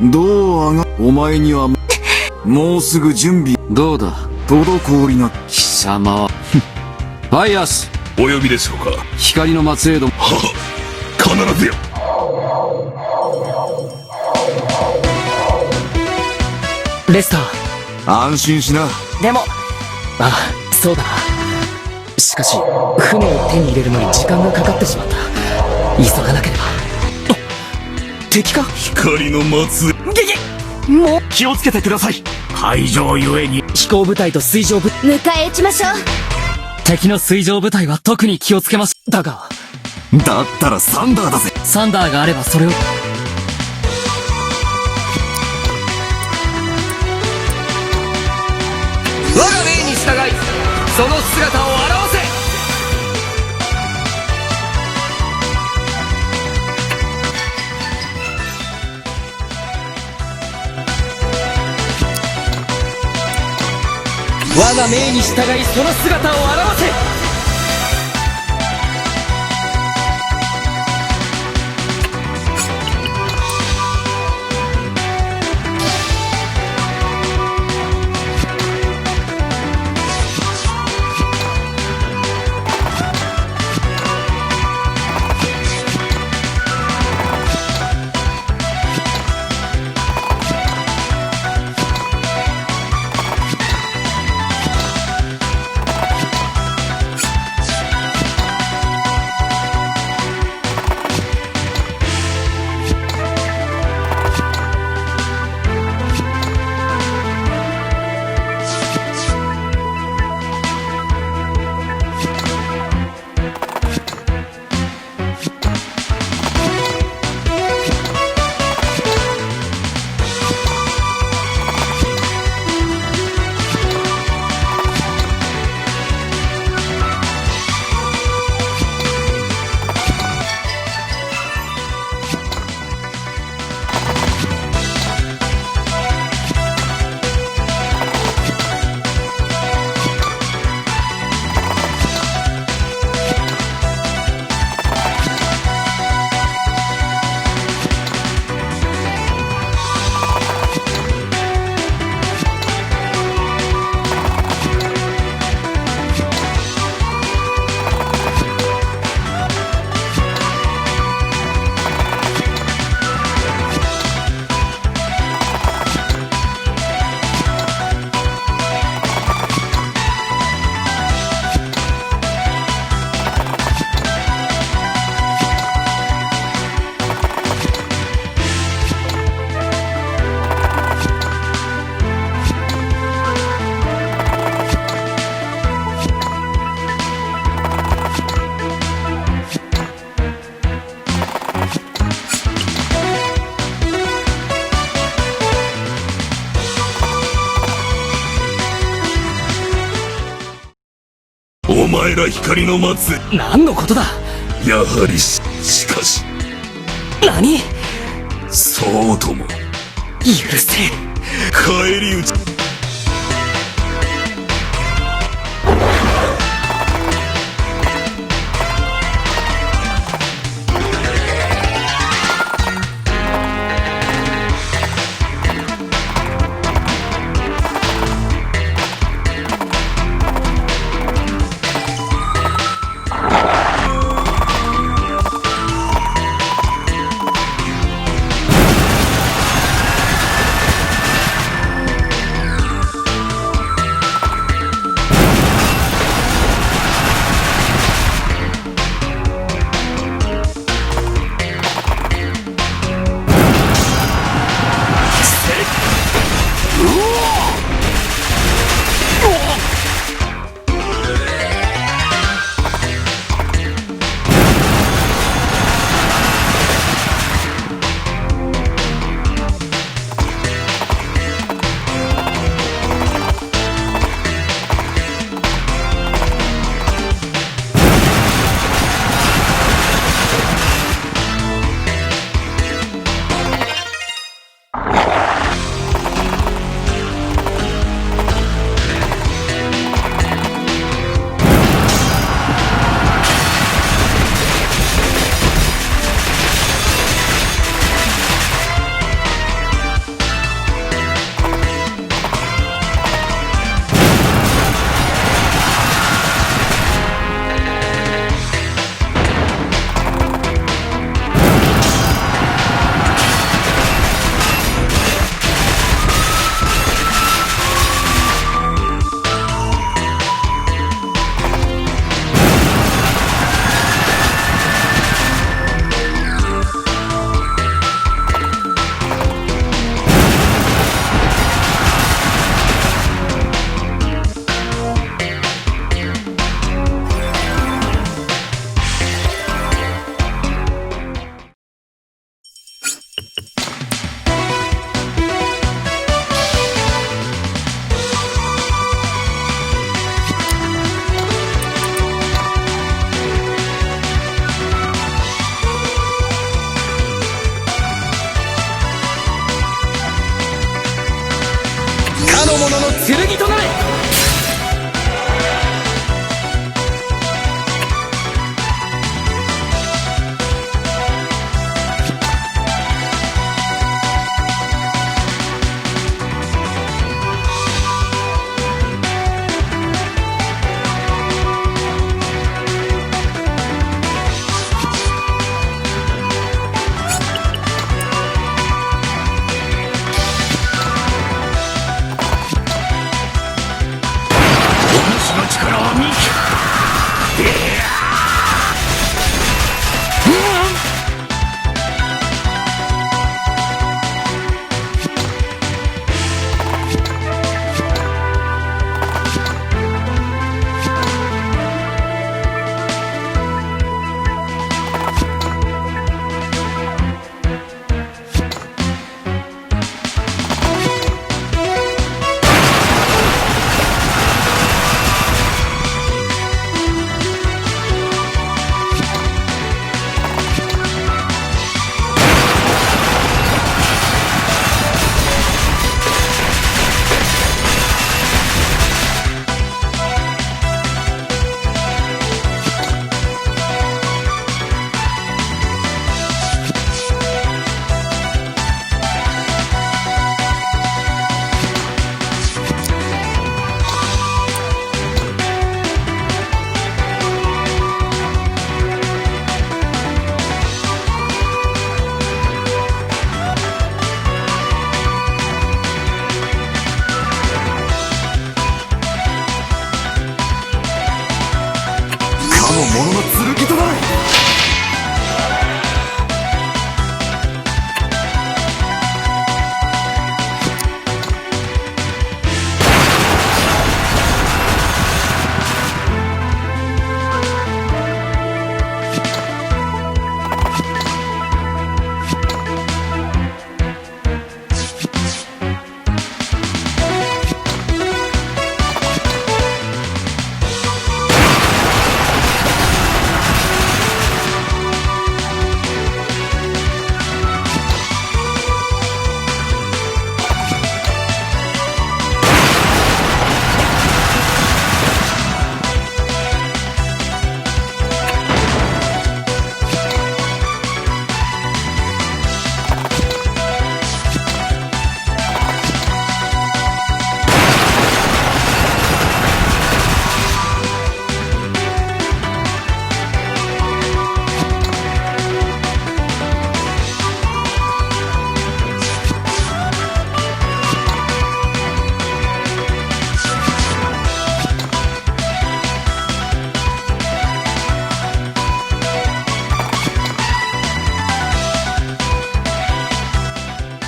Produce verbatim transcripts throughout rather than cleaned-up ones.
どうあが、お前には、もうすぐ準備。どうだ？滞りなく。貴様は。ファイアス。お呼びでしょうか？光の末裔ども。はは、必ずや。レスター。安心しな。でも。ああ、そうだな。しかし、船を手に入れるのに時間がかかってしまった。急がなければ。あ、敵か？光の末裔。げ、げ、もう。気をつけてください。海上ゆえに。飛行部隊と水上部。迎え撃ちましょう。敵の水上部隊は特に気をつけまし、だが。だったらサンダーだぜ。サンダーがあればそれを。我が命に従い、その姿を現せ。我が命に従い、その姿を現せ。お前ら光の末裔。何のことだ？やはりし、しかし。何？そうとも。許せん。返り討ち。剣となれ。お主の力は見せてやる。かの者の剣となれ。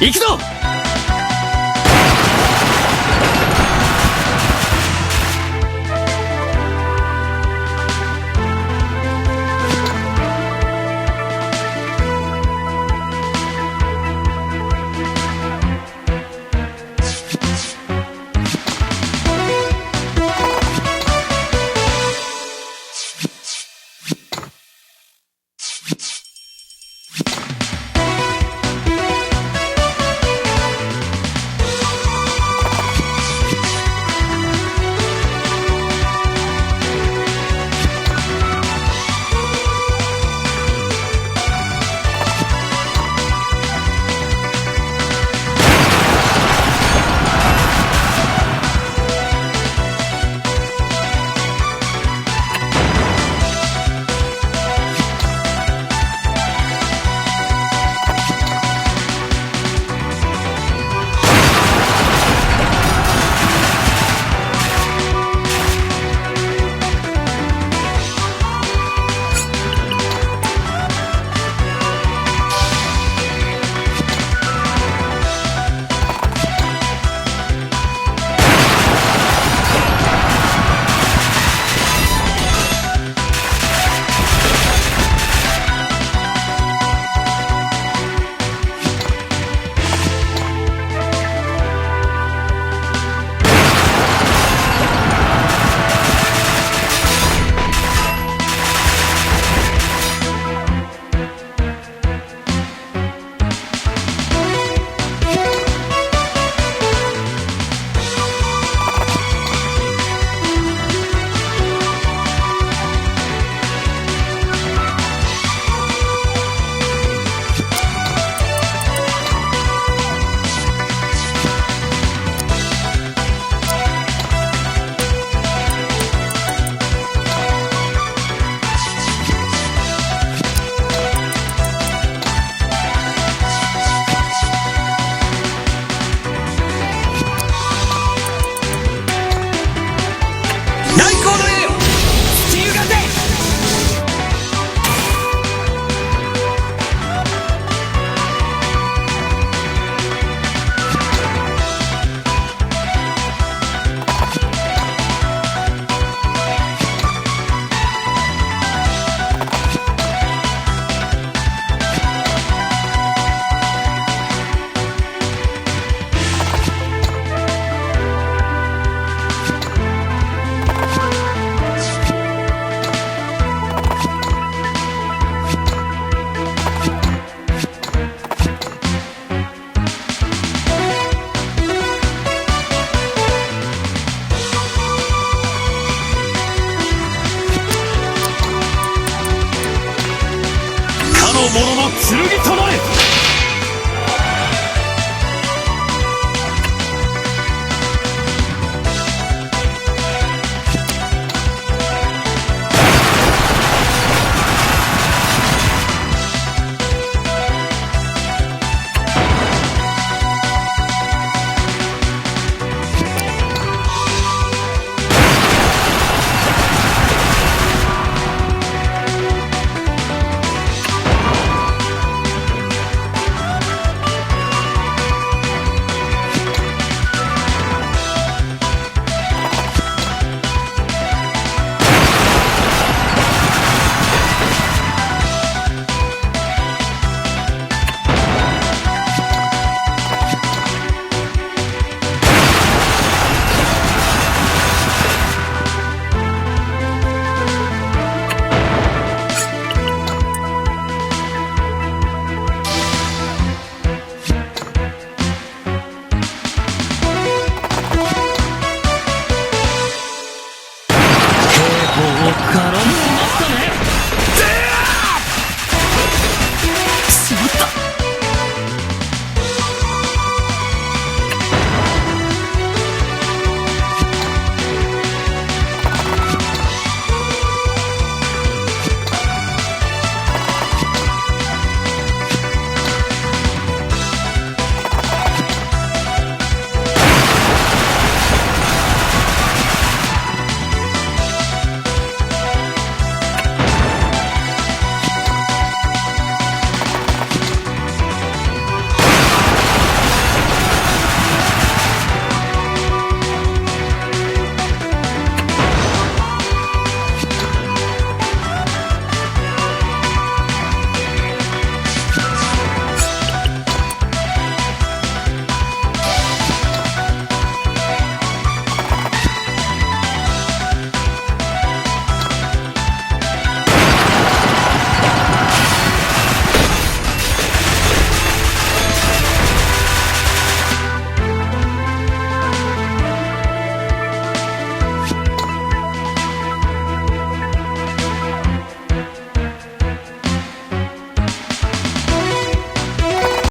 行くぞ！